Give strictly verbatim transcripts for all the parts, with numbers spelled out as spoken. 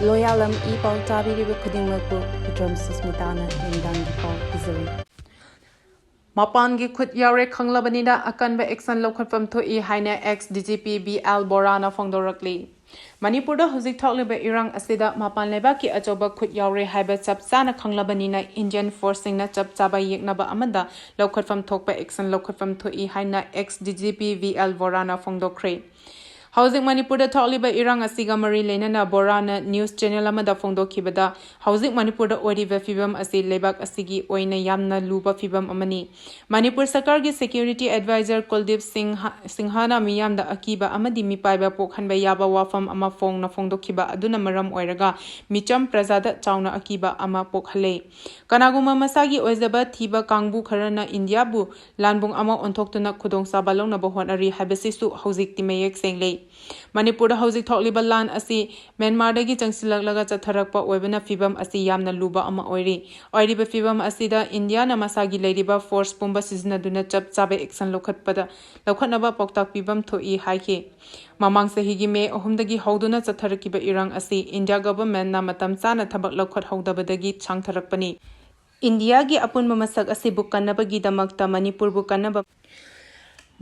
ꯂꯣꯌꯥꯂꯝ E ꯄꯥꯎ ꯇꯥꯕꯤꯔꯤꯕ ꯈꯨꯗꯤꯡꯃꯛꯄꯨ ꯏꯗ꯭ꯔꯝ ꯁꯨꯁꯃꯤꯇꯥꯅ ꯅꯨꯃꯤꯗꯥꯡꯒꯤ ꯄꯥꯎ ꯄꯤꯖꯔꯤ꯫ ꯃꯄꯥꯟꯒꯤ ꯈꯨꯠ ꯌꯥꯎꯔꯦ ꯈꯪꯂꯕꯅꯤꯅ ꯑꯀꯟꯕ action ꯂꯧꯈꯠꯐꯝ ꯊꯣꯛꯏ ꯍꯥꯏꯅ ex D G P B L ꯕꯣꯔꯥꯅ ꯐꯣꯡꯗꯣꯔꯛꯂꯤ꯫ ꯃꯅꯤꯄꯨꯔꯗ ꯍꯧꯖꯤꯛ ꯊꯣꯛꯂꯤꯕ ꯏꯔꯥꯡ ꯑꯁꯤꯗ ꯃꯄꯥꯟ ꯂꯩꯕꯥꯛꯀꯤ ꯑꯆꯧꯕ ꯈꯨꯠ ꯌꯥꯎꯔꯦ ꯍꯥꯏꯕ ꯆꯞ ꯆꯥꯅ ꯈꯪꯂꯕꯅꯤꯅ Indian forceꯁꯤꯡꯅ ꯆꯞ ꯆꯥꯕ ꯌꯦꯛꯅꯕ ꯑꯃꯗ ꯂꯧꯈꯠꯐꯝ ꯊꯣꯛꯄ action ꯂꯧꯈꯠꯐꯝ ꯊꯣꯛꯏ ꯍꯥꯏꯅ ex D G P B L ꯕꯣꯔꯥꯅ ꯐꯣꯡꯗꯣꯛꯈ꯭ꯔꯦ꯫ ꯍꯧꯖꯤꯛ ꯃꯅꯤꯄꯨꯔꯗ ꯊꯣꯛꯂꯤꯕ ꯏꯔꯥꯡ ꯑꯁꯤꯒ ꯃꯔꯤ ꯂꯩꯅꯅ ꯕꯣꯔꯥꯅ news channel ꯑꯃꯗ ꯐꯣꯡꯗꯣꯛꯈꯤꯕꯗ, ꯍꯧꯖꯤꯛ ꯃꯅꯤꯄꯨꯔꯗ ꯑꯣꯏꯔꯤꯕ ꯐꯤꯕꯝ ꯑꯁꯤ ꯂꯩꯕꯥꯛ ꯑꯁꯤꯒꯤ ꯑꯣꯏꯅ ꯌꯥꯝꯅ ꯂꯨꯕ ꯐꯤꯕꯝ ꯑꯃꯅꯤ꯫ ꯃꯅꯤꯄꯨꯔ ꯁꯔꯀꯥꯔꯒꯤ security adviser ꯀꯨꯜꯗꯤꯞ ꯁꯤꯡꯍ-, ꯁꯤꯡꯍꯅ ꯃꯤꯌꯥꯝꯗ ꯑꯀꯤꯕ ꯑꯃꯗꯤ ꯃꯤꯄꯥꯏꯕ ꯄꯣꯛꯍꯟꯕ ꯌꯥꯕ ꯋꯥꯐꯝ ꯑꯃ ꯐꯣꯡꯅ ꯐꯣꯡꯗꯣꯛꯈꯤꯕ ꯑꯗꯨꯅ ꯃꯔꯝ ꯑꯣꯏꯔꯒ ꯃꯤꯆꯝ ꯄ꯭ꯔꯖꯥꯗ ꯆꯥꯎꯅ ꯑꯀꯤꯕ ꯑꯃ ꯄꯣꯛꯍꯜꯂꯦ꯫ ꯀꯅꯥꯒꯨꯝꯕ ꯃꯁꯥꯒꯤ ꯑꯣꯏꯖꯕ ꯊꯤꯕ ꯀꯥꯡꯕꯨ ꯈꯔꯅ ꯏꯟꯗꯤꯌꯥꯕꯨ ꯂꯥꯟꯕꯨꯡ ꯑꯃ ꯑꯣꯟꯊꯣꯛꯇꯨꯅ ꯈꯨꯗꯣꯡꯆꯥꯕ ꯂꯧꯅꯕ ꯍꯣꯠꯅꯔꯤ ꯍꯥꯏꯕꯁꯤꯁꯨ ꯍꯧꯖꯤꯛꯇꯤ ꯃꯌꯦꯛ ꯁꯦꯡꯂꯦ꯫ ꯃꯅꯤꯄꯨꯔꯗ ꯍꯧꯖꯤꯛ ꯊꯣꯛꯂꯤꯕ ꯂꯥꯟ ꯑꯁꯤ ꯃ꯭ꯌꯥꯟꯃꯥꯔꯗꯒꯤ ꯆꯪꯁꯤꯜꯂꯛꯂꯒ ꯆꯠꯊꯔꯛꯄ ꯑꯣꯏꯕꯅ ꯐꯤꯕꯝ ꯑꯁꯤ ꯌꯥꯝꯅ ꯂꯨꯕ ꯑꯃ ꯑꯣꯏꯔꯤ꯫ ꯑꯣꯏꯔꯤꯕ ꯐꯤꯕꯝ ꯑꯁꯤꯗ ꯏꯟꯗꯤꯌꯥꯅ ꯃꯁꯥꯒꯤ ꯂꯩꯔꯤꯕ force ꯄꯨꯝꯕ ꯁꯤꯖꯤꯟꯅꯗꯨꯅ ꯆꯞ ꯆꯥꯕ action ꯂꯧꯈꯠꯄꯗ, ꯂꯧꯈꯠꯅꯕ ꯄꯥꯎꯇꯥꯛ ꯄꯤꯐꯝ ꯊꯣꯛꯏ ꯍꯥꯏꯈꯤ꯫ ꯃꯃꯥꯡ ꯆꯍꯤꯒꯤ ꯃꯦ ꯑꯍꯨꯝꯗꯒꯤ ꯍꯧꯗꯨꯅ ꯆꯠꯊꯔꯛꯈꯤꯕ ꯏꯔꯥꯡ ꯑꯁꯤ ꯏꯟꯗꯤꯌꯥ governmentꯅ ꯃꯇꯝ ꯆꯥꯅ ꯊꯕꯛ ꯂꯧꯈꯠꯍꯧꯗꯕꯗꯒꯤ ꯁꯥꯡꯊꯔꯛꯄꯅꯤ꯫ ꯏꯟꯗꯤꯌꯥꯒꯤ ꯑꯄꯨꯟꯕ ꯃꯁꯛ ꯑꯁꯤꯕꯨ ꯀꯟꯅꯕꯒꯤꯗꯃꯛꯇ ꯃꯅꯤꯄꯨꯔꯕꯨ ꯀꯟꯅꯕ,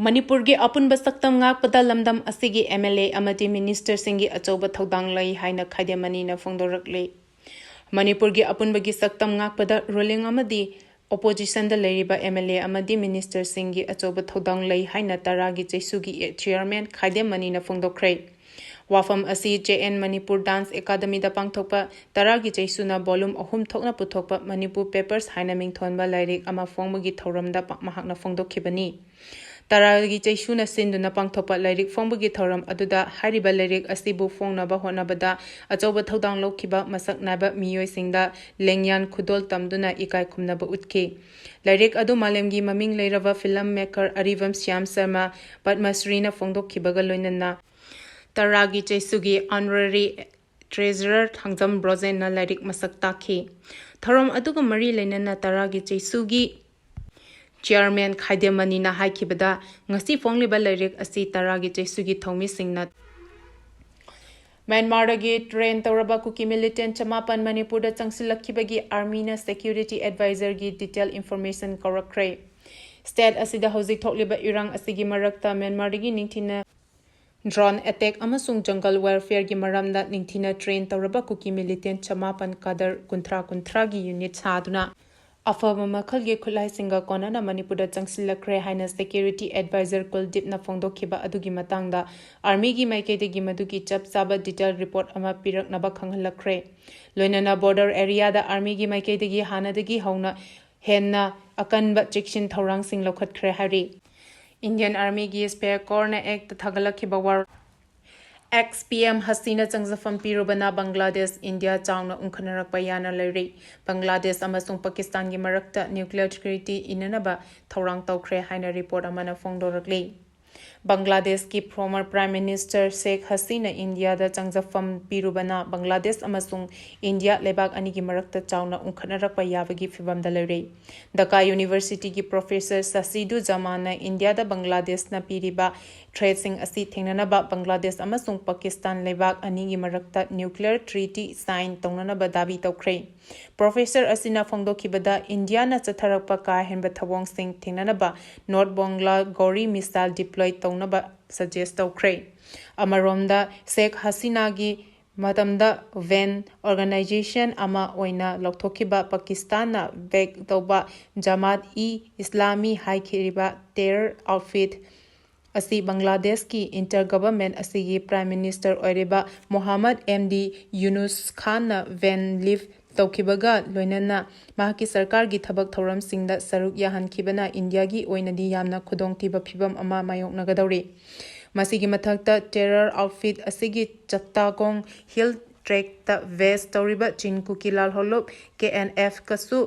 ꯃꯅꯤꯄꯨꯔꯒꯤ ꯑꯄꯨꯟꯕ ꯁꯛꯇꯝ ꯉꯥꯛꯄꯗ ꯂꯝꯗꯝ ꯑꯁꯤꯒꯤ M L A ꯑꯃꯗꯤ ministerꯁꯤꯡꯒꯤ ꯑꯆꯧꯕ ꯊꯧꯗꯥꯡ ꯂꯩ ꯍꯥꯏꯅ ꯈꯥꯏꯗꯦꯝ ꯃꯅꯤꯅ ꯐꯣꯡꯗꯣꯔꯛꯂꯤ꯫ ꯃꯅꯤꯄꯨꯔꯒꯤ ꯑꯄꯨꯟꯕꯒꯤ ꯁꯛꯇꯝ ꯉꯥꯛꯄꯗ ruling ꯑꯃꯗꯤ oppositionꯗ ꯂꯩꯔꯤꯕ M L A ꯑꯃꯗꯤ ministerꯁꯤꯡꯒꯤ ꯑꯆꯧꯕ ꯊꯧꯗꯥꯡ ꯂꯩ ꯍꯥꯏꯅ ꯇꯔꯥꯒꯤ ꯆꯩꯁꯨꯒꯤ chairman ꯈꯥꯏꯗꯦꯝ ꯃꯅꯤꯅ ꯐꯣꯡꯗꯣꯛꯈ꯭ꯔꯦ꯫ ꯋꯥꯐꯝ ꯑꯁꯤ J N Manipur Dance Academyꯗ ꯄꯥꯡꯊꯣꯛꯄ ꯇꯔꯥꯒꯤ ꯆꯩꯁꯨꯅ volume ꯑꯍꯨꯝ ꯊꯣꯛꯅ ꯄꯨꯊꯣꯛꯄ ꯃꯅꯤꯄꯨꯔ Papers ꯍꯥꯏꯅ ꯃꯤꯡꯊꯣꯟꯕ ꯂꯥꯏꯔꯤꯛ ꯑꯃ ꯐꯣꯡꯕꯒꯤ ꯊꯧꯔꯝꯗ ꯄ-, ꯃꯍꯥꯛꯅ ꯐꯣꯡꯗꯣꯛꯈꯤꯕꯅꯤ꯫ ꯇꯔꯥꯒꯤ ꯆꯩꯁꯨꯅ ꯁꯤꯟꯗꯨꯅ ꯄꯥꯡꯊꯣꯛꯄ ꯂꯥꯏꯔꯤꯛ ꯐꯣꯡꯕꯒꯤ ꯊꯧꯔꯝ ꯑꯗꯨꯗ ꯍꯥꯏꯔꯤꯕ ꯂꯥꯏꯔꯤꯛ ꯑꯁꯤꯕꯨ ꯐꯣꯡꯅꯕ ꯍꯣꯠꯅꯕꯗ ꯑꯆꯧꯕ ꯊꯧꯗꯥꯡ ꯂꯧꯈꯤꯕ ꯃꯁꯛ ꯅꯥꯏꯕ ꯃꯤꯑꯣꯏꯁꯤꯡꯗ ꯂꯦꯡꯌꯥꯟ ꯈꯨꯗꯣꯜ ꯇꯝꯗꯨꯅ ꯏꯀꯥꯏ ꯈꯨꯝꯅꯕ ꯎꯠꯈꯤ꯫ ꯂꯥꯏꯔꯤꯛ ꯑꯗꯨ ꯃꯥꯂꯦꯝꯒꯤ ꯃꯃꯤꯡ ꯂꯩꯔꯕ film maker ꯑꯔꯤꯕꯝ ꯁ꯭ꯌꯥꯝ ꯁꯔꯃ ꯄꯗꯃꯁ꯭ꯔꯤꯅ ꯐꯣꯡꯗꯣꯛꯈꯤꯕꯒ ꯂꯣꯏꯅꯅ ꯇꯔꯥꯒꯤ ꯆꯩꯁꯨꯒꯤ honorary treasurer ꯊꯥꯡꯖꯝ ꯕ꯭ꯔꯣꯖꯦꯟꯅ ꯂꯥꯏꯔꯤꯛ ꯃꯁꯛ ꯇꯥꯛꯈꯤ꯫ ꯊꯧꯔꯝ ꯑꯗꯨꯒ ꯃꯔꯤ ꯂꯩꯅꯅ ꯇꯔꯥꯒꯤ ꯆꯩꯁꯨꯒꯤ chairman ꯈꯥꯏꯗꯦꯝ ꯃꯅꯤꯅ ꯍꯥꯏꯈꯤꯕꯗ, ꯉꯁꯤ ꯐꯣꯡꯂꯤꯕ ꯂꯥꯏꯔꯤꯛ ꯑꯁꯤ ꯇꯔꯥꯒꯤ ꯆꯩꯁꯨꯒꯤ ꯊꯧꯃꯤꯁꯤꯡꯅ ꯃ꯭ꯌꯥꯟꯃꯥꯔꯗꯒꯤ ꯇ꯭ꯔꯦꯟ ꯇꯧꯔꯕ ꯀꯨꯀꯤ ꯃꯤꯂꯤꯇꯦꯟ ꯆꯃꯥꯄꯟ ꯃꯅꯤꯄꯨꯔꯗ ꯆꯪꯁꯤꯜꯂꯛꯈꯤꯕꯒꯤ ꯑꯥꯔꯃꯤꯅ ꯁꯦꯀ꯭ꯌꯨꯔꯤꯇꯤ ꯑꯦꯗꯚꯥꯏꯖꯔꯒꯤ ꯗꯤꯇꯦꯜ ꯏꯟꯐꯣꯔꯃꯦꯁꯟ ꯀꯧꯔꯛꯈ꯭ꯔꯦ꯫ ꯁ꯭ꯇꯦꯠ ꯑꯁꯤꯗ ꯍꯧꯖꯤꯛ ꯊꯣꯛꯂꯤꯕ ꯏꯔꯥꯡ ꯑꯁꯤꯒꯤ ꯃꯔꯛꯇ ꯃ꯭ꯌꯥꯟꯃꯥꯔꯗꯒꯤ ꯅꯤꯡꯊꯤꯅ ꯗ꯭ꯔꯣꯟ ꯑꯦꯇꯦꯛ ꯑꯃꯁꯨꯡ ꯖꯪꯒꯜ ꯋꯥꯔꯐꯤꯌꯔꯒꯤ ꯃꯔꯝꯗ ꯅꯤꯡꯊꯤꯅ ꯇ꯭ꯔꯦꯟ ꯇꯧꯔꯕ ꯀꯨꯀꯤ ꯃꯤꯂꯤꯇꯦꯟ ꯆꯃꯥꯄꯟ ꯀꯥꯗꯔ ꯀꯨꯟꯊ꯭ꯔꯥ ꯀꯨꯟꯊ꯭ꯔꯥꯒꯤ ꯌꯨꯅꯤꯠ ꯁꯥꯗꯨꯅ ꯑꯐꯕ ꯃꯈꯜꯒꯤ ꯈꯨꯠꯂꯥꯏꯁꯤꯡꯒ ꯀꯣꯟꯅꯅ ꯃꯅꯤꯄꯨꯔꯗ ꯆꯪꯁꯤꯜꯂꯛꯈ꯭ꯔꯦ ꯍꯥꯏꯅ ꯁꯦꯀ꯭ꯌꯨꯔꯤꯇꯤ ꯑꯦꯗꯚꯥꯏꯖꯔ ꯀꯨꯜꯗꯤꯞꯅ ꯐꯣꯡꯗꯣꯛꯈꯤꯕ ꯑꯗꯨꯒꯤ ꯃꯇꯥꯡꯗ ꯑꯥꯔꯃꯤꯒꯤ ꯃꯥꯏꯀꯩꯗꯒꯤ ꯃꯗꯨꯒꯤ ꯆꯞ ꯆꯥꯕ ꯗꯤꯇꯦꯜ ꯔꯤꯄꯣꯔꯠ ꯑꯃ ꯄꯤꯔꯛꯅꯕ ꯈꯪꯍꯜꯂꯛꯈ꯭ꯔꯦ꯫ ꯂꯣꯏꯅꯅ ꯕꯣꯔꯗꯔ ꯑꯦꯔꯤꯌꯥꯗ ꯑꯥꯔꯃꯤꯒꯤ ꯃꯥꯏꯀꯩꯗꯒꯤ ꯍꯥꯟꯅꯗꯒꯤ ꯍꯧꯅ ꯍꯦꯟꯅ ꯑꯀꯟꯕ ꯆꯦꯛꯁꯤꯟ ꯊꯧꯔꯥꯡꯁꯤꯡ ꯂꯧꯈꯠꯈ꯭ꯔꯦ ꯍꯥꯏꯔꯤ꯫ ꯏꯟꯗꯤꯌꯟ ꯑꯥꯔꯃꯤꯒꯤ ꯁ꯭ꯄꯦꯌꯔ ꯀꯣꯔꯅ ꯑꯦꯛꯇ ꯊꯥꯒꯠꯂꯛꯈꯤꯕ ꯋꯥꯔꯣꯜ꯫ ꯑꯦꯛꯁ ꯄꯤ ꯑꯦꯝ ꯍꯁꯤꯅꯥ ꯆꯪꯖꯐꯝ ꯄꯤꯔꯨꯕꯅ ꯕꯪꯒ꯭ꯂꯥꯗꯦꯁ ꯏꯟꯗꯤꯌꯥ ꯆꯥꯎꯅ ꯎꯪꯈꯠꯅꯔꯛꯄ ꯌꯥꯅ ꯂꯩꯔꯤ꯫ ꯕꯪꯒ꯭ꯂꯥꯗꯦꯁ ꯑꯃꯁꯨꯡ ꯄꯥꯀꯤꯁꯇꯥꯟꯒꯤ ꯃꯔꯛꯇ ꯅ꯭ꯌꯨꯀ꯭ꯂꯤꯌꯔ ꯇ꯭ꯔꯤꯇꯤ ꯏꯅꯅꯕ ꯊꯧꯔꯥꯡ ꯇꯧꯈ꯭ꯔꯦ ꯍꯥꯏꯅ ꯔꯤꯄꯣꯔꯠ ꯑꯃꯅ ꯐꯣꯡꯗꯣꯔꯛꯂꯤ꯫ ꯕꯪꯒ꯭ꯂꯥꯗꯦꯁꯀꯤ ꯐꯣꯔꯃꯔ ꯄ꯭ꯔꯥꯏꯝ ꯃꯤꯅꯤꯁꯇꯔ ꯁꯦꯈ ꯍꯁꯤꯅꯥ ꯏꯟꯗꯤꯌꯥꯗ ꯆꯪꯖꯐꯝ ꯄꯤꯔꯨꯕꯅ ꯕꯪꯒ꯭ꯂꯥꯗꯦꯁ ꯑꯃꯁꯨꯡ ꯏꯟꯗꯤꯌꯥ ꯂꯩꯕꯥꯛ ꯑꯅꯤꯒꯤ ꯃꯔꯛꯇ ꯆꯥꯎꯅ ꯎꯪꯈꯠꯅꯔꯛꯄ ꯌꯥꯕꯒꯤ ꯐꯤꯚꯝꯗ ꯂꯩꯔꯦ꯫ ꯙꯀꯥ ꯌꯨꯅꯤꯚꯔꯁꯤꯇꯤꯒꯤ ꯄ꯭ꯔꯣꯐꯦꯁꯔ ꯁꯥꯁꯤꯗꯨ ꯖꯃꯥꯟꯅ ꯏꯟꯗꯤꯌꯥꯗ ꯕꯪꯒ꯭ꯂꯥꯗꯦꯁꯅ ꯄꯤꯔꯤꯕ ꯊ꯭ꯔꯦꯠꯁꯤꯡ ꯑꯁꯤ ꯊꯦꯡꯅꯅꯕ ꯕꯪꯒ꯭ꯂꯥꯗꯦꯁ ꯑꯃꯁꯨꯡ ꯄꯥꯀꯤꯁꯇꯥꯟ ꯂꯩꯕꯥꯛ ꯑꯅꯤꯒꯤ ꯃꯔꯛꯇ ꯅ꯭ꯌꯨꯀ꯭ꯂꯤꯌꯔ ꯇ꯭ꯔꯤꯇꯤ ꯁꯥꯏꯟ ꯇꯧꯅꯅꯕ ꯗꯥꯕꯤ ꯇꯧꯈ꯭ꯔꯦ꯫ ꯄ꯭ꯔꯣꯐꯦꯁꯔ ꯑꯁꯤꯅ ꯐꯣꯡꯗꯣꯛꯈꯤꯕꯗ ꯏꯟꯗꯤꯌꯥꯅ ꯆꯠꯊꯔꯛꯄ ꯀꯥ ꯍꯦꯟꯕ ꯊꯧꯑꯣꯡꯁꯤꯡ ꯊꯦꯡꯅꯅꯕ ꯅꯣꯔꯠ ꯕꯣꯡꯒ꯭ꯂꯥ ꯒꯧꯔꯤ ꯃꯤꯁꯥꯏꯜ ꯗꯤꯄ꯭ꯂꯣꯏ ꯇꯧꯅꯕ ꯁꯖꯦꯁ ꯇꯧꯈ꯭ꯔꯦ꯫ ꯑꯃꯔꯣꯝꯗ ꯁꯦꯈ ꯍꯁꯤꯅꯥꯒꯤ ꯃꯇꯝꯗ ꯚꯦꯟ ꯑꯣꯔꯒꯅꯥꯏꯖꯦꯁꯟ ꯑꯃ ꯑꯣꯏꯅ ꯂꯧꯊꯣꯛꯈꯤꯕ ꯄꯥꯀꯤꯁꯇꯥꯟꯅ ꯕꯦꯛ ꯇꯧꯕ ꯖꯃꯥꯠ ꯏ ꯏꯁꯂꯥꯃꯤ ꯍꯥꯏꯈꯤꯕ ꯇꯦꯔꯔ ꯑꯥꯎꯠꯐꯤꯠ ꯑꯁꯤ ꯕꯪꯒ꯭ꯂꯥꯗꯦꯁꯀꯤ ꯏꯟꯇꯔ ꯒꯚꯔꯟꯃꯦꯟ ꯑꯁꯤꯒꯤ ꯄ꯭ꯔꯥꯏꯝ ꯃꯤꯅꯤꯁꯇꯔ ꯑꯣꯏꯔꯤꯕ ꯃꯣꯍꯥꯃꯗ ꯑꯦꯝ ꯗꯤ ꯌꯨꯅꯨꯁ ꯈꯥꯟꯅ ꯚꯦꯟ ꯂꯤꯐ ꯇꯧꯈꯤꯕꯒ ꯂꯣꯏꯅꯅ ꯃꯍꯥꯛꯀꯤ ꯁꯔꯀꯥꯔꯒꯤ ꯊꯕꯛ ꯊꯧꯔꯝꯁꯤꯡꯗ ꯁꯔꯨꯛ ꯌꯥꯍꯟꯈꯤꯕꯅ ꯏꯟꯗꯤꯌꯥꯒꯤ ꯑꯣꯏꯅꯗꯤ ꯌꯥꯝꯅ ꯈꯨꯗꯣꯡꯊꯤꯕ ꯐꯤꯚꯝ ꯑꯃ ꯃꯥꯌꯣꯛꯅꯒꯗꯧꯔꯤ꯫ ꯃꯁꯤꯒꯤ ꯃꯊꯛꯇ ꯇꯦꯔꯔ ꯑꯥꯎꯠꯐꯤꯠ ꯑꯁꯤꯒꯤ ꯆꯠꯇꯥꯒꯣꯡ ꯍꯤꯜ ꯇ꯭ꯔꯦꯛꯇ ꯕꯦꯁ ꯇꯧꯔꯤꯕ ꯆꯤꯟ ꯀꯨꯀꯤ ꯂꯥꯜꯍꯧꯂꯨꯞ ꯀꯦ ꯑꯦꯟ ꯑꯦꯐꯀꯁꯨ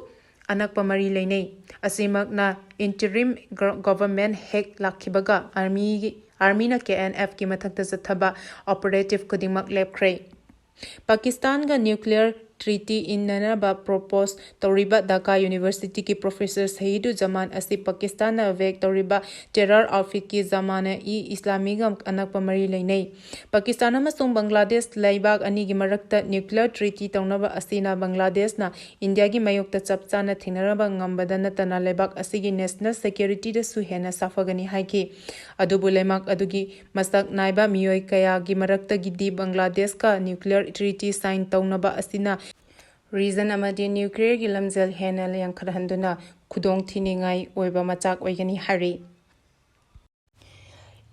ꯑꯅꯛꯄ ꯃꯔꯤ ꯂꯩꯅꯩ꯫ ꯑꯁꯤꯃꯛꯅ ꯏꯟꯇꯔꯤꯝ ꯒ-, ꯒꯣꯚꯔꯟꯃꯦꯟ ꯍꯦꯛ ꯂꯥꯛꯈꯤꯕꯒ ꯑꯥꯔꯃꯤꯒꯤ, ꯑꯥꯔꯃꯤꯅ ꯀꯦ ꯑꯦꯟ ꯑꯦꯐꯀꯤ ꯃꯊꯛꯇ ꯆꯠꯊꯕ ꯑꯣꯄꯔꯦꯇꯤꯚ ꯈꯨꯗꯤꯡꯃꯛ ꯂꯦꯞꯈ꯭ꯔꯦ꯫ ꯄꯥꯀꯤꯁꯇꯥꯟꯒ ꯅ꯭ꯌꯨꯀ꯭ꯂꯤꯌꯔ treaty ꯏꯟꯅꯅꯕ propose ꯇꯧꯔꯤꯕ ꯙꯥꯀꯥ ꯌꯨꯅꯤꯚꯔꯁꯤꯇꯤꯒꯤ professor ꯁꯍꯤꯗꯨ ꯖꯃꯥꯟ ꯑꯁꯤ ꯄꯥꯀꯤꯁꯇꯥꯟꯅ ꯋꯦꯛ ꯇꯧꯔꯤꯕ terror outfitꯀꯤ ꯖꯃꯥꯅ ꯏ ꯏꯁꯂꯥꯃꯤꯒ ꯑꯅꯛꯄ ꯃꯔꯤ ꯂꯩꯅꯩ꯫ ꯄꯥꯀꯤꯁꯇꯥꯟ ꯑꯃꯁꯨꯡ ꯕꯪꯒ꯭ꯂꯥꯗꯦꯁ ꯂꯩꯕꯥꯛ ꯑꯅꯤꯒꯤ ꯃꯔꯛꯇ nuclear treaty ꯇꯧꯅꯕ ꯑꯁꯤꯅ ꯕꯪꯒ꯭ꯂꯥꯗꯦꯁꯅ ꯏꯟꯗꯤꯌꯥꯒꯤ ꯃꯥꯌꯣꯛꯇ ꯆꯞ ꯆꯥꯅ ꯊꯦꯡꯅꯔꯕ ꯉꯝꯕꯗ ꯅꯠꯇꯅ ꯂꯩꯕꯥꯛ ꯑꯁꯤꯒꯤ national securityꯗꯁꯨ ꯍꯦꯟꯅ ꯁꯥꯐꯒꯅꯤ ꯍꯥꯏꯈꯤ꯫ ꯑꯗꯨꯕꯨ ꯂꯩꯕꯥꯛ ꯑꯗꯨꯒꯤ ꯃꯁꯛ ꯅꯥꯏꯕ ꯃꯤꯑꯣꯏ ꯀꯌꯥꯒꯤ ꯃꯔꯛꯇꯒꯤꯗꯤ ꯕꯪꯒ꯭ꯂꯥꯗꯦꯁꯀ nuclear treaty sign ꯇꯧꯅꯕ ꯑꯁꯤꯅ region ꯑꯃꯗꯤ nuclearꯒꯤ ꯂꯝꯖꯦꯜ ꯍꯦꯟꯅ ꯌꯥꯡꯈꯠꯍꯟꯗꯨꯅ ꯈꯨꯗꯣꯡ ꯊꯤꯅꯤꯡꯉꯥꯏ ꯑꯣꯏꯕ ꯃꯆꯥꯛ ꯑꯣꯏꯒꯅꯤ ꯍꯥꯏꯔꯤ꯫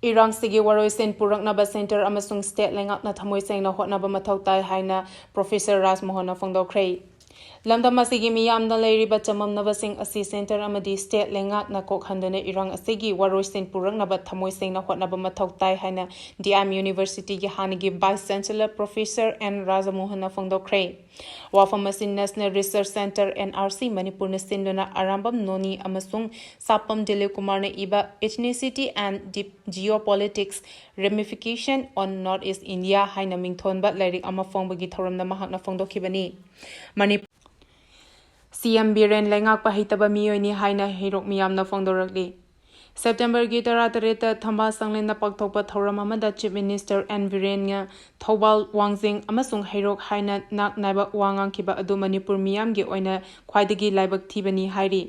ꯏꯔꯥꯡꯁꯤꯒꯤ ꯋꯥꯔꯣꯏꯁꯤꯟ ꯄꯨꯔꯛꯅꯕ centre ꯑꯃꯁꯨꯡ state ꯂꯩꯉꯥꯛꯅ ꯊꯃꯣꯏ ꯁꯦꯡꯅ ꯍꯣꯠꯅꯕ ꯃꯊꯧ ꯇꯥꯏ ꯍꯥꯏꯅ professor ꯔꯥꯖꯃꯣꯍꯟꯅ ꯐꯣꯡꯗꯣꯛꯈ꯭ꯔꯦ꯫ ꯂꯝꯗꯝ ꯑꯁꯤꯒꯤ ꯃꯤꯌꯥꯝꯅ ꯂꯩꯔꯤꯕ ꯆꯃꯝꯅꯕꯁꯤꯡ ꯑꯁꯤ centre ꯑꯃꯗꯤ state ꯂꯩꯉꯥꯛꯅ ꯀꯣꯛꯍꯟꯗꯨꯅ ꯏꯔꯥꯡ ꯑꯁꯤꯒꯤ ꯋꯥꯔꯣꯏꯁꯤꯟ ꯄꯨꯔꯛꯅꯕ ꯊꯃꯣꯏ ꯁꯦꯡꯅ ꯍꯣꯠꯅꯕ ꯃꯊꯧ ꯇꯥꯏ ꯍꯥꯏꯅ D M Universityꯒꯤ ꯍꯥꯟꯅꯒꯤ vice chancellor professor N ꯔꯥꯖꯃꯣꯍꯟꯅ ꯐꯣꯡꯗꯣꯛꯈ꯭ꯔꯦ꯫ ꯋꯥꯐꯝ ꯑꯁꯤ National Research Centre N R C ꯃꯅꯤꯄꯨꯔꯅ ꯁꯤꯟꯗꯨꯅ ꯑꯔꯥꯝꯕꯝ ꯅꯣꯅꯤ ꯑꯃꯁꯨꯡ ꯁꯥꯄꯝ ꯗꯤꯂꯤꯞ ꯀꯨꯃꯥꯔꯅ ꯏꯕ Ethnicity and Geopolitics, Ramification on North East India ꯍꯥꯏꯅ ꯃꯤꯡꯊꯣꯟꯕ ꯂꯥꯏꯔꯤꯛ ꯑꯃ ꯐꯣꯡꯕꯒꯤ ꯊꯧꯔꯝꯗ ꯃꯍꯥꯛꯅ ꯐꯣꯡꯗꯣꯛꯈꯤꯕꯅꯤ꯫ ꯃꯅꯤ-, C M ꯕꯤꯔꯦꯟ ꯂꯩꯉꯥꯛꯄ ꯍꯩꯇꯕ ꯃꯤꯑꯣꯏꯅꯤ ꯍꯥꯏꯅ ꯍꯩꯔꯣꯛ ꯃꯤꯌꯥꯝꯅ ꯐꯣꯡꯗꯣꯔꯛꯂꯤ꯫ Septemberꯒꯤ ꯇꯔꯥꯇꯔꯦꯠꯇ ꯊꯝꯕꯥꯜ ꯁꯪꯂꯦꯟꯗ ꯄꯥꯡꯊꯣꯛꯄ ꯊꯧꯔꯝ ꯑꯃꯗ Chief Minister N ꯕꯤꯔꯦꯟꯅ ꯊꯧꯕꯥꯜ, ꯋꯥꯡꯖꯤꯡ ꯑꯃꯁꯨꯡ ꯍꯩꯔꯣꯛ ꯍꯥꯏꯅ ꯅꯥꯛ ꯅꯥꯏꯕ ꯋꯥ ꯉꯥꯡꯈꯤꯕ ꯑꯗꯨ ꯃꯅꯤꯄꯨꯔ ꯃꯤꯌꯥꯝꯒꯤ ꯑꯣꯏꯅ ꯈ꯭ꯋꯥꯏꯗꯒꯤ ꯂꯥꯏꯕꯛ ꯊꯤꯕꯅꯤ ꯍꯥꯏꯔꯤ꯫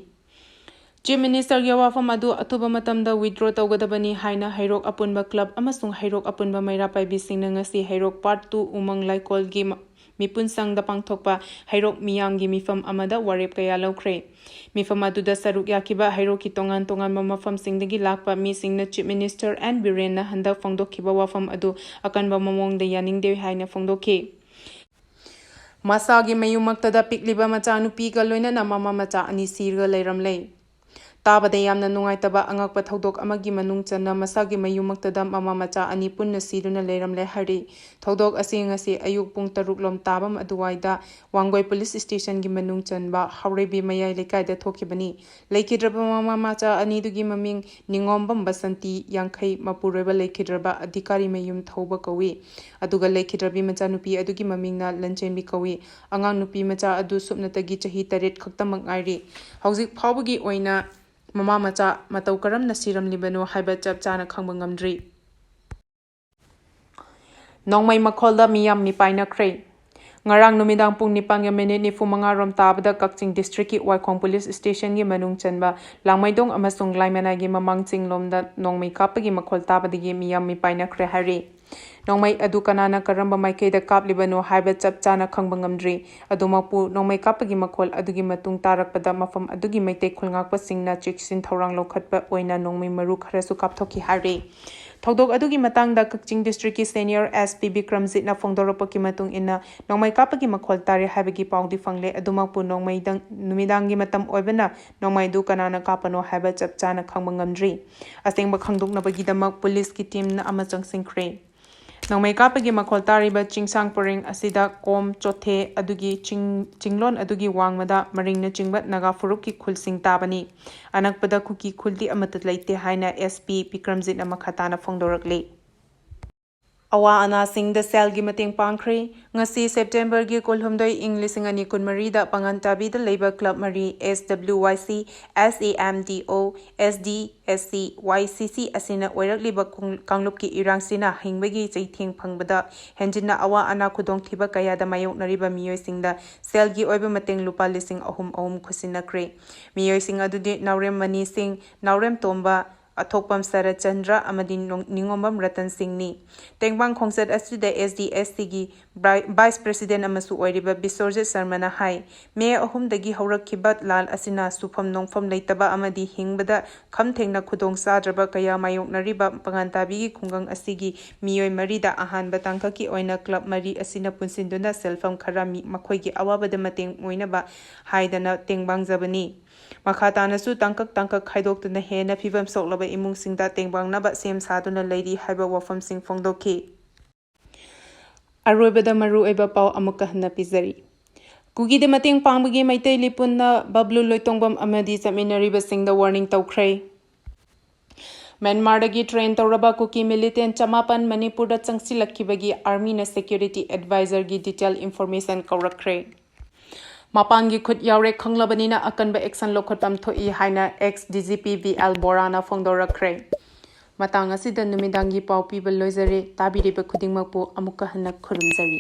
Chief Ministerꯒꯤ ꯋꯥꯐꯝ ꯑꯗꯨ ꯑꯊꯨꯕ ꯃꯇꯝꯗ withdraw ꯇꯧꯒꯗꯕꯅꯤ ꯍꯥꯏꯅ ꯍꯩꯔꯣꯛ ꯑꯄꯨꯟꯕ club ꯑꯃꯁꯨꯡ ꯍꯩꯔꯣꯛ ꯑꯄꯨꯟꯕ ꯃꯩꯔꯥ ꯄꯥꯏꯕꯤꯁꯤꯡꯅ ꯉꯁꯤ ꯍꯩꯔꯣꯛ Part two ꯎꯃꯪ ꯂꯩꯀꯣꯜꯒꯤ ꯃ-, ꯃꯤꯄꯨꯟꯁꯪꯗ ꯄꯥꯡꯊꯣꯛꯄ ꯍꯩꯔꯣꯛ ꯃꯤꯌꯥꯝꯒꯤ ꯃꯤꯐꯝ ꯑꯃꯗ ꯋꯥꯔꯦꯞ ꯀꯌꯥ ꯂꯧꯈ꯭ꯔꯦ꯫ ꯃꯤꯐꯝ ꯑꯗꯨꯗ ꯁꯔꯨꯛ ꯌꯥꯈꯤꯕ ꯍꯩꯔꯣꯛꯀꯤ ꯇꯣꯉꯥꯟ ꯇꯣꯉꯥꯟꯕ ꯃꯐꯝꯁꯤꯡꯗꯒꯤ ꯂꯥꯛꯄ ꯃꯤꯁꯤꯡꯅ Chief Minister N ꯕꯤꯔꯦꯟꯅ ꯍꯟꯗꯛ ꯐꯣꯡꯗꯣꯛꯈꯤꯕ ꯋꯥꯐꯝ ꯑꯗꯨ ꯑꯀꯟꯕ ꯃꯑꯣꯡꯗ ꯌꯥꯅꯤꯡꯗꯦ ꯍꯥꯏꯅ ꯐꯣꯡꯗꯣꯛꯈꯤ꯫ ꯃꯁꯥꯒꯤ ꯃꯌꯨꯝꯃꯛꯇꯗ ꯄꯤꯛꯂꯤꯕ ꯃꯆꯥꯅꯨꯄꯤꯒ ꯂꯣꯏꯅꯅ ꯃꯃꯥ ꯃꯆꯥ ꯑꯅꯤ ꯁꯤꯔꯒ ꯂꯩꯔꯝꯂꯦ꯫ ꯇꯥꯕꯗ ꯌꯥꯝꯅ ꯅꯨꯡꯉꯥꯏꯇꯕ ꯑꯉꯛꯄ ꯊꯧꯗꯣꯛ ꯑꯃꯒꯤ ꯃꯅꯨꯡ ꯆꯟꯅ ꯃꯁꯥꯒꯤ ꯃꯌꯨꯝꯃꯛꯇꯗ ꯃꯃꯥ ꯃꯆꯥ ꯑꯅꯤ ꯄꯨꯟꯅ ꯁꯤꯗꯨꯅ ꯂꯩꯔꯝꯂꯦ ꯍꯥꯏꯔꯤ꯫ ꯊꯧꯗꯣꯛ ꯑꯁꯤ ꯉꯁꯤ ꯑꯌꯨꯛ ꯄꯨꯡ ꯇꯔꯨꯛ ꯂꯣꯝ ꯇꯥꯕ ꯑꯗꯨꯋꯥꯏꯗ ꯋꯥꯡꯒꯣꯏ ꯄꯨꯂꯤꯁ ꯁ꯭ꯇꯦꯁꯟꯒꯤ ꯃꯅꯨꯡ ꯆꯟꯕ ꯍꯥꯎꯔꯩꯕꯤ ꯃꯌꯥꯏ ꯂꯩꯀꯥꯏꯗ ꯊꯣꯛꯈꯤꯕꯅꯤ꯫ ꯂꯩꯈꯤꯗ꯭ꯔꯕ ꯃꯃꯥ ꯃꯆꯥ ꯑꯅꯤꯗꯨꯒꯤ ꯃꯃꯤꯡ ꯅꯤꯉꯣꯝꯕꯝ ꯕꯁꯟꯇꯤ, ꯌꯥꯡꯈꯩ, ꯃꯄꯨꯔꯣꯏꯕ ꯂꯩꯈꯤꯗ꯭ꯔꯕ ꯑꯙꯤꯀꯥꯔꯤ ꯃꯌꯨꯝ ꯊꯧꯕ ꯀꯧꯏ꯫ ꯑꯗꯨꯒ ꯂꯩꯈꯤꯗ꯭ꯔꯕꯤ ꯃꯆꯥꯅꯨꯄꯤ ꯑꯗꯨꯒꯤ ꯃꯃꯤꯡꯅ ꯂꯟꯆꯦꯟꯕꯤ ꯀꯧꯏ꯫ ꯑꯉꯥꯡ ꯅꯨꯄꯤ ꯃꯆꯥ ꯑꯗꯨ ꯁꯨꯞꯅꯇꯒꯤ ꯆꯍꯤ ꯇꯔꯦꯠ ꯈꯛꯇꯃꯛ ꯉꯥꯏꯔꯤ꯫ ꯍꯧꯖꯤꯛ ꯐꯥꯎꯕꯒꯤ ꯑꯣꯏꯅ ꯃꯃꯥ ꯃꯆꯥ ꯃꯇꯧ ꯀꯔꯝꯅ ꯁꯤꯔꯝꯂꯤꯕꯅꯣ ꯍꯥꯏꯕ ꯆꯞ ꯆꯥꯅ ꯈꯪꯕ ꯉꯝꯗ꯭ꯔꯤ꯫ ꯅꯣꯡꯃꯩ ꯃꯈꯣꯜꯗ ꯃꯤꯌꯥꯝ ꯃꯤꯄꯥꯏꯅꯈ꯭ꯔꯦ꯫ ꯉꯔꯥꯡ ꯅꯨꯃꯤꯗꯥꯡ ꯄꯨꯡ ꯅꯤꯄꯥꯟꯒ ꯃꯤꯅꯤꯠ ꯅꯤꯐꯨ ꯃꯉꯥ ꯔꯣꯝ ꯇꯥꯕꯗ ꯀꯛꯆꯤꯡ ꯗꯤꯁꯇ꯭ꯔꯤꯛꯀꯤ ꯋꯥꯏꯈꯣꯡ ꯄꯨꯂꯤꯁ ꯁ꯭ꯇꯦꯁꯟꯒꯤ ꯃꯅꯨꯡ ꯆꯟꯕ ꯂꯥꯡꯃꯩꯗꯣꯡ ꯑꯃꯁꯨꯡ ꯂꯥꯏꯃꯅꯥꯏꯒꯤ ꯃꯃꯥꯡ ꯆꯤꯡꯂꯣꯝꯗ ꯅꯣꯡꯃꯩ ꯀꯥꯞꯄꯒꯤ ꯃꯈꯣꯜ ꯇꯥꯕꯗꯒꯤ ꯃꯤꯌꯥꯝ ꯃꯤꯄꯥꯏꯅꯈ꯭ꯔꯦ ꯍꯥꯏꯔꯤ꯫ ꯅꯣꯡꯃꯩ ꯑꯗꯨ ꯀꯅꯥꯅ ꯀꯔꯝꯕ ꯃꯥꯏꯀꯩꯗ ꯀꯥꯞꯂꯤꯕꯅꯣ ꯍꯥꯏꯕ ꯆꯞ ꯆꯥꯅ ꯈꯪꯕ ꯉꯝꯗ꯭ꯔꯤ꯫ ꯑꯗꯨꯃꯛꯄꯨ, ꯅꯣꯡꯃꯩ ꯀꯥꯞꯄꯒꯤ ꯃꯈꯣꯜ ꯑꯗꯨꯒꯤ ꯃꯇꯨꯡ ꯇꯥꯔꯛꯄꯗ ꯃꯐꯝ ꯑꯗꯨꯒꯤ ꯃꯩꯇꯩ ꯈꯨꯜ ꯉꯥꯛꯄꯁꯤꯡꯅ ꯆꯦꯛꯁꯤꯟ ꯊꯧꯔꯥꯡ ꯂꯧꯈꯠꯄ ꯑꯣꯏꯅ ꯅꯣꯡꯃꯩ ꯃꯔꯨ ꯈꯔꯁꯨ ꯀꯥꯞꯊꯣꯛꯈꯤ ꯍꯥꯏꯔꯤ꯫ ꯊꯧꯗꯣꯛ ꯑꯗꯨꯒꯤ ꯃꯇꯥꯡꯗ ꯀꯛꯆꯤꯡ ꯗꯤꯁꯇ꯭ꯔꯤꯛꯀꯤ ꯁꯦꯅꯤꯌꯔ ꯑꯦꯁ ꯄꯤ ꯕꯤꯀ꯭ꯔꯝꯖꯤꯠꯅ ꯐꯣꯡꯗꯣꯔꯛꯄꯒꯤ ꯃꯇꯨꯡ ꯏꯟꯅ, ꯅꯣꯡꯃꯩ ꯀꯥꯞꯄꯒꯤ ꯃꯈꯣꯜ ꯇꯥꯔꯦ ꯍꯥꯏꯕꯒꯤ ꯄꯥꯎꯗꯤ ꯐꯪꯂꯦ꯫ ꯑꯗꯨꯃꯛꯄꯨ, ꯅꯣꯡꯃꯩꯗꯪ ꯅꯨꯃꯤꯗꯥꯡꯒꯤ ꯃꯇꯝ ꯑꯣꯏꯕꯅ ꯅꯣꯡꯃꯩꯗꯨ ꯀꯅꯥꯅ ꯀꯥꯞꯄꯅꯣ ꯍꯥꯏꯕ ꯆꯞ ꯆꯥꯅ ꯈꯪꯕ ꯉꯝꯗ꯭ꯔꯤ꯫ ꯑꯁꯦꯡꯕ ꯈꯪꯗꯣꯛꯅꯕꯒꯤꯗꯃꯛ ꯄꯨꯂꯤꯁꯀꯤ ꯇꯤꯝꯅ ꯑꯃ ꯆꯪꯁꯤꯟꯈ꯭ꯔꯦ꯫ ꯅꯣꯡꯃꯩ ꯀꯥꯞꯄꯒꯤ ꯃꯈꯣꯜ ꯇꯥꯔꯤꯕ ꯆꯤꯡꯁꯥꯡ ꯄꯔꯦꯡ ꯑꯁꯤꯗ ꯀꯣꯝ, ꯆꯣꯊꯦ ꯑꯗꯨꯒꯤ ꯆꯤꯡ, ꯆꯤꯡꯂꯣꯟ ꯑꯗꯨꯒꯤ ꯋꯥꯡꯃꯗ ꯃꯔꯤꯡꯅꯆꯤꯡꯕ ꯅꯥꯒꯥ ꯐꯨꯔꯨꯞꯀꯤ ꯈꯨꯜꯁꯤꯡ ꯇꯥꯕꯅꯤ꯫ ꯑꯅꯛꯄꯗ ꯀꯨꯀꯤ ꯈꯨꯜꯗꯤ ꯑꯃꯠꯇ ꯂꯩꯇꯦ ꯍꯥꯏꯅ ꯑꯦꯁ ꯄꯤ ꯕꯤꯀ꯭ꯔꯝꯖꯤꯠꯅ ꯃꯈꯥ ꯇꯥꯅ ꯐꯣꯡꯗꯣꯔꯛꯂꯤ꯫ ꯑꯋꯥ ꯑꯅꯥꯁꯤꯡꯗ ꯁꯦꯜꯒꯤ ꯃꯇꯦꯡ ꯄꯥꯡꯈ꯭ꯔꯦ꯫ ꯉꯁꯤ ꯁꯦꯞꯇꯦꯝꯕꯔꯒꯤ ꯀꯨꯟꯍꯨꯝꯗꯣꯏ, ꯏꯪ ꯂꯤꯁꯤꯡ ꯑꯅꯤ ꯀꯨꯟꯃꯔꯤꯗ ꯄꯥꯉꯟꯇꯥꯕꯤꯗ ꯂꯩꯕ ꯀ꯭ꯂꯕ ꯃꯔꯤ, ꯑꯦꯁ ꯗꯕ꯭ꯂꯤꯎ ꯋꯥꯏ ꯁꯤ, ꯑꯦꯁ ꯑꯦ ꯑꯦꯝ ꯗꯤ ꯑꯣ, ꯑꯦꯁ ꯗꯤ ꯑꯦꯁ ꯁꯤ, ꯋꯥꯏ ꯁꯤ ꯁꯤ ꯑꯁꯤꯅ ꯑꯣꯏꯔꯛꯂꯤꯕ ꯀꯨꯡ-, ꯀꯥꯡꯂꯨꯞꯀꯤ ꯏꯔꯥꯡꯁꯤꯅ ꯍꯤꯡꯕꯒꯤ ꯆꯩꯊꯦꯡ ꯐꯪꯕꯗ ꯍꯦꯟꯖꯤꯟꯅ ꯑꯋꯥ ꯑꯅꯥ ꯈꯨꯗꯣꯡꯊꯤꯕ ꯀꯌꯥꯗ ꯃꯥꯌꯣꯛꯅꯔꯤꯕ ꯃꯤꯑꯣꯏꯁꯤꯡꯗ ꯁꯦꯜꯒꯤ ꯑꯣꯏꯕ ꯃꯇꯦꯡ ꯂꯨꯄꯥ ꯂꯤꯁꯤꯡ ꯑꯍꯨꯝ ꯑꯍꯨꯝ ꯈꯨꯠꯁꯤꯟꯅꯈ꯭ꯔꯦ꯫ ꯃꯤꯑꯣꯏꯁꯤꯡ ꯑꯗꯨꯗꯤ ꯅꯥꯎꯔꯦꯝ ꯃꯅꯤ ꯁꯤꯡ, ꯅꯥꯎꯔꯦꯝ ꯇꯣꯝꯕ, ꯑꯊꯣꯛꯄꯝ ꯁꯔꯠꯆꯟꯗ꯭ꯔ ꯑꯃꯗꯤ ꯅꯣꯡ-, ꯅꯤꯉꯣꯝꯕꯝ ꯔꯇꯟ ꯁꯤꯡꯅꯤ꯫ ꯇꯦꯡꯕꯥꯡ ꯈꯣꯡꯆꯠ ꯑꯁꯤꯗ ꯑꯦꯁ ꯗꯤ ꯑꯦꯁ ꯁꯤꯒꯤ ꯕ꯭ꯔꯥꯏ-, ꯚꯥꯏꯁ ꯄ꯭ꯔꯦꯁꯤꯗꯦꯟꯠ ꯑꯃꯁꯨ ꯑꯣꯏꯔꯤꯕ ꯕꯤꯁ꯭ꯋꯔꯖꯤꯠ ꯁꯔꯃꯅ ꯍꯥꯏ, ꯃꯦ ꯑꯍꯨꯝꯗꯒꯤ ꯍꯧꯔꯛꯈꯤꯕ ꯂꯥꯟ ꯑꯁꯤꯅ ꯁꯨꯐꯝ ꯅꯣꯡꯐꯝ ꯂꯩꯇꯕ ꯑꯃꯗꯤ ꯍꯤꯡꯕꯗ ꯈꯝ ꯊꯦꯡꯅ ꯈꯨꯗꯣꯡ ꯆꯥꯗ꯭ꯔꯕ ꯀꯌꯥ ꯃꯥꯌꯣꯛꯅꯔꯤꯕ ꯄꯥꯉꯟꯇꯥꯕꯤꯒꯤ ꯈꯨꯡꯒꯪ ꯑꯁꯤꯒꯤ ꯃꯤꯑꯣꯏ ꯃꯔꯤꯗ ꯑꯍꯥꯟꯕ ꯇꯥꯡꯀꯛꯀꯤ ꯑꯣꯏꯅ ꯀ꯭ꯂꯕ ꯃꯔꯤ ꯑꯁꯤꯅ ꯄꯨꯟꯁꯤꯟꯗꯨꯅ ꯁꯦꯜꯐꯝ ꯈꯔ ꯃꯤ-, ꯃꯈꯣꯏꯒꯤ ꯑꯋꯥꯕꯗ ꯃꯇꯦꯡ ꯑꯣꯏꯅꯕ ꯍꯥꯏꯗꯅ ꯇꯦꯡꯕꯥꯡꯖꯕꯅꯤ꯫ ꯃꯈꯥ ꯇꯥꯅꯁꯨ ꯇꯥꯡꯀꯛ ꯇꯥꯡꯀꯛ ꯈꯥꯏꯗꯣꯛꯇꯨꯅ ꯍꯦꯟꯅ ꯐꯤꯕꯝ ꯁꯣꯛꯂꯕ ꯏꯃꯨꯡꯁꯤꯡꯗ ꯇꯦꯡꯕꯥꯡꯅꯕ ꯁꯦꯝ ꯁꯥꯗꯨꯅ ꯂꯩꯔꯤ ꯍꯥꯏꯕ ꯋꯥꯐꯝꯁꯤꯡ ꯐꯣꯡꯗꯣꯛꯈꯤ꯫ ꯑꯔꯣꯏꯕꯗ ꯃꯔꯨꯑꯣꯏꯕ ꯄꯥꯎ ꯑꯃꯨꯛꯀ ꯍꯟꯅ ꯄꯤꯖꯔꯤ꯫ ꯀꯨꯀꯤꯗ ꯃꯇꯦꯡ ꯄꯥꯡꯕꯒꯤ ꯃꯩꯇꯩ ꯂꯤꯄꯨꯟꯅ ꯕꯕ꯭ꯂꯨ ꯂꯣꯏꯇꯣꯡꯕꯝ ꯑꯃꯗꯤ ꯆꯠꯃꯤꯟꯅꯔꯤꯕꯁꯤꯡꯗ ꯋꯥꯔꯅꯤꯡ ꯇꯧꯈ꯭ꯔꯦ꯫ ꯃ꯭ꯌꯥꯟꯃꯥꯔꯗꯒꯤ ꯇ꯭ꯔꯦꯟ ꯇꯧꯔꯕ ꯀꯨꯀꯤ ꯃꯤꯂꯤꯇꯦꯟ ꯆꯃꯥꯄꯟ ꯃꯅꯤꯄꯨꯔꯗ ꯆꯪꯁꯤꯜꯂꯛꯈꯤꯕꯒꯤ ꯑꯥꯔꯃꯤꯅ ꯁꯦꯀ꯭ꯌꯨꯔꯤꯇꯤ ꯑꯦꯗꯚꯥꯏꯖꯔꯒꯤ ꯗꯤꯇꯦꯜ ꯏꯟꯐꯣꯔꯃꯦꯁꯟ ꯀꯧꯔꯛꯈ꯭ꯔꯦ꯫ ꯃꯄꯥꯟꯒꯤ ꯈꯨꯠ ꯌꯥꯎꯔꯦ ꯈꯪꯂꯕꯅꯤꯅ ꯑꯀꯟꯕ ꯑꯦꯛꯁꯟ ꯂꯧꯈꯠꯐꯝ ꯊꯣꯛꯏ ꯍꯥꯏꯅ X D G P B L ꯕꯣꯔꯥꯅ ꯐꯣꯡꯗꯣꯔꯛꯈ꯭ꯔꯦ꯫ ꯃꯇꯥꯡ ꯑꯁꯤꯗ ꯅꯨꯃꯤꯗꯥꯡꯒꯤ ꯄꯥꯎ ꯄꯤꯕ ꯂꯣꯏꯖꯔꯦ꯫ ꯇꯥꯕꯤꯔꯤꯕ ꯈꯨꯗꯤꯡꯃꯛꯄꯨ ꯑꯃꯨꯛꯀ ꯍꯟꯅ ꯈꯨꯔꯨꯝꯖꯔꯤ꯫